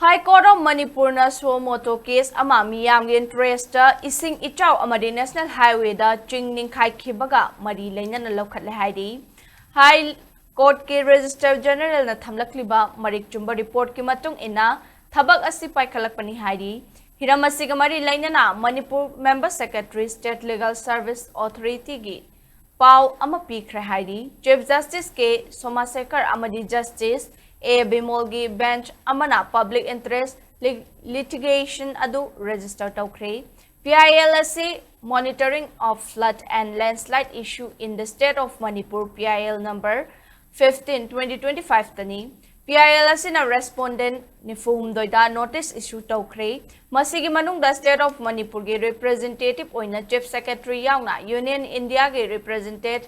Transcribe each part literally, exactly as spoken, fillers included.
High Court of Manipurꯅ suo motu case ꯑꯃ ꯃꯤꯌꯥꯝꯒꯤ interestꯇ ꯏꯁꯤꯡ ꯏꯆꯥꯎ ꯑꯃꯗꯤ National Highwayꯗ ꯆꯤꯡ ꯅꯤꯡꯈꯥꯏꯈꯤꯕꯒ ꯃꯔꯤ ꯂꯩꯅꯅ ꯂꯧꯈꯠꯂꯦ ꯍꯥꯏꯔꯤ꯫ High Courtꯀꯤ Registrar Generalꯅ ꯊꯝꯂꯛꯂꯤꯕ ꯃꯔꯤꯛ ꯆꯨꯝꯕ reportꯀꯤ ꯃꯇꯨꯡ ꯏꯟꯅ ꯊꯕꯛ ꯑꯁꯤ ꯄꯥꯏꯈꯠꯂꯛꯄꯅꯤ ꯍꯥꯏꯔꯤ꯫ ꯍꯤꯔꯝ ꯑꯁꯤꯒ ꯃꯔꯤ ꯂꯩꯅꯅ Manipur Member Secretary State Legal Service Authorityꯒꯤ ꯄꯥꯎ ꯑꯃ ꯄꯤꯈ꯭ꯔꯦ ꯍꯥꯏꯔꯤ꯫ Chief Justice K Somasekhar ꯑꯃꯗꯤ Justice A Bimolꯒꯤ bench ꯑꯃꯅ public interest lit-, litigation ꯑꯗꯨ register ꯇꯧꯈ꯭ꯔꯦ꯫ PIL ꯑꯁꯤ Monitoring of Flood and Landslide Issue in the State of Manipur, PIL number fifteen twenty twenty-fiveꯇꯅꯤ꯫ PIL ꯑꯁꯤꯅ respondent ꯅꯤꯐꯨ ꯍꯨꯝꯗꯣꯏꯗ notice issue ꯇꯧꯈ꯭ꯔꯦ꯫ ꯃꯁꯤꯒꯤ ꯃꯅꯨꯡꯗ State of Manipurꯒꯤ representative ꯑꯣꯏꯅ Chief Secretary ꯌꯥꯎꯅ Union Indiaꯒꯤ represented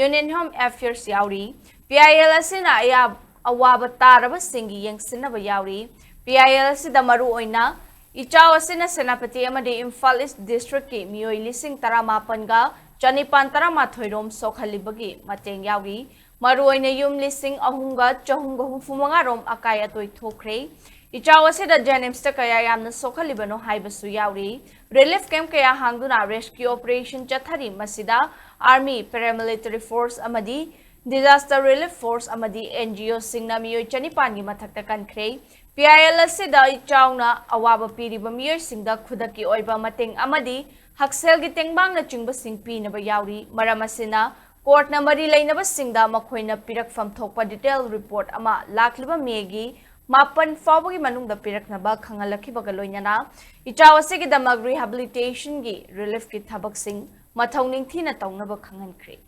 Union Home Affairs ꯌꯥꯎꯔꯤ꯫ PIL ꯑꯁꯤꯅ ꯑꯌꯥ-, ꯑꯋꯥꯕ ꯇꯥꯔꯕꯁꯤꯡꯒꯤ ꯌꯦꯡꯁꯤꯟꯅꯕ ꯌꯥꯎꯔꯤ꯫ PIL ꯑꯁꯤꯗ ꯃꯔꯨꯑꯣꯏꯅ ꯏꯆꯥꯎ ꯑꯁꯤꯅ ꯁꯦꯅꯥꯄꯇꯤ ꯑꯃꯗꯤ ꯏꯝꯐꯥꯜ East Districtꯀꯤ ꯃꯤꯑꯣꯏ ꯂꯤꯁꯤꯡ ꯇꯔꯥꯃꯥꯄꯟꯒ ꯆꯅꯤꯄꯥꯟ ꯇꯔꯥꯃꯥꯊꯣꯏ ꯔꯣꯝ ꯁꯣꯛꯍꯜꯂꯤꯕꯒꯤ ꯃꯇꯦꯡ ꯌꯥꯎꯔꯤ꯫ ꯃꯔꯨꯑꯣꯏꯅ ꯌꯨꯝ ꯂꯤꯁꯤꯡ ꯑꯍꯨꯝꯒ ꯆꯍꯨꯝꯒ ꯍꯨꯝꯐꯨ ꯃꯉꯥ ꯔꯣꯝ ꯑꯀꯥꯏ ꯑꯇꯣꯏ ꯊꯣꯛꯈ꯭ꯔꯦ꯫ ꯏꯆꯥꯎ ꯑꯁꯤꯗ JNIMSꯇ ꯀꯌꯥ ꯌꯥꯝꯅ ꯁꯣꯛꯍꯜꯂꯤꯕꯅꯣ ꯍꯥꯏꯕꯁꯨ ꯌꯥꯎꯔꯤ꯫ Relief camp ꯀꯌꯥ ꯍꯥꯡꯗꯨꯅ rescue operation ꯆꯠꯊꯔꯤ꯫ ꯃꯁꯤꯗ Army, Paramilitary Force ꯑꯃꯗꯤ Disaster Relief Force ꯑꯃꯗꯤ NGOꯁꯤꯡꯅ ꯃꯤꯑꯣꯏ ꯆꯅꯤꯄꯥꯟꯒꯤ ꯃꯊꯛꯇ ꯀꯟꯈ꯭ꯔꯦ꯫ PIL ꯑꯁꯤꯗ ꯏꯆꯥꯎꯅ ꯑꯋꯥꯕ ꯄꯤꯔꯤꯕ ꯃꯤꯑꯣꯏꯁꯤꯡꯗ ꯈꯨꯗꯛꯀꯤ ꯑꯣꯏꯕ ꯃꯇꯦꯡ ꯑꯃꯗꯤ ꯍꯛꯁꯦꯜꯒꯤ ꯇꯦꯡꯕꯥꯡꯅꯆꯤꯡꯕꯁꯤꯡ ꯄꯤꯅꯕ ꯌꯥꯎꯔꯤ꯫ ꯃꯔꯝ ꯑꯁꯤꯅ, courtꯅ ꯃꯔꯤ ꯂꯩꯅꯕꯁꯤꯡꯗ ꯃꯈꯣꯏꯅ ꯄꯤꯔꯛꯐꯝ ꯊꯣꯛꯄ detail report ꯑꯃ ꯂꯥꯛꯂꯤꯕ Mayꯒꯤ ꯃꯥꯄꯟ ꯐꯥꯎꯕꯒꯤ ꯃꯅꯨꯡꯗ ꯄꯤꯔꯛꯅꯕ ꯈꯪꯍꯜꯂꯛꯈꯤꯕꯒ ꯂꯣꯏꯅꯅ, ꯏꯆꯥꯎ ꯑꯁꯤꯒꯤꯗꯃꯛ rehabilitationꯒꯤ reliefꯀꯤ ꯊꯕꯛꯁꯤꯡ ꯃꯊꯧ ꯅꯤꯡꯊꯤꯅ ꯇꯧꯅꯕ ꯈꯪꯍꯟꯈ꯭ꯔꯦ꯫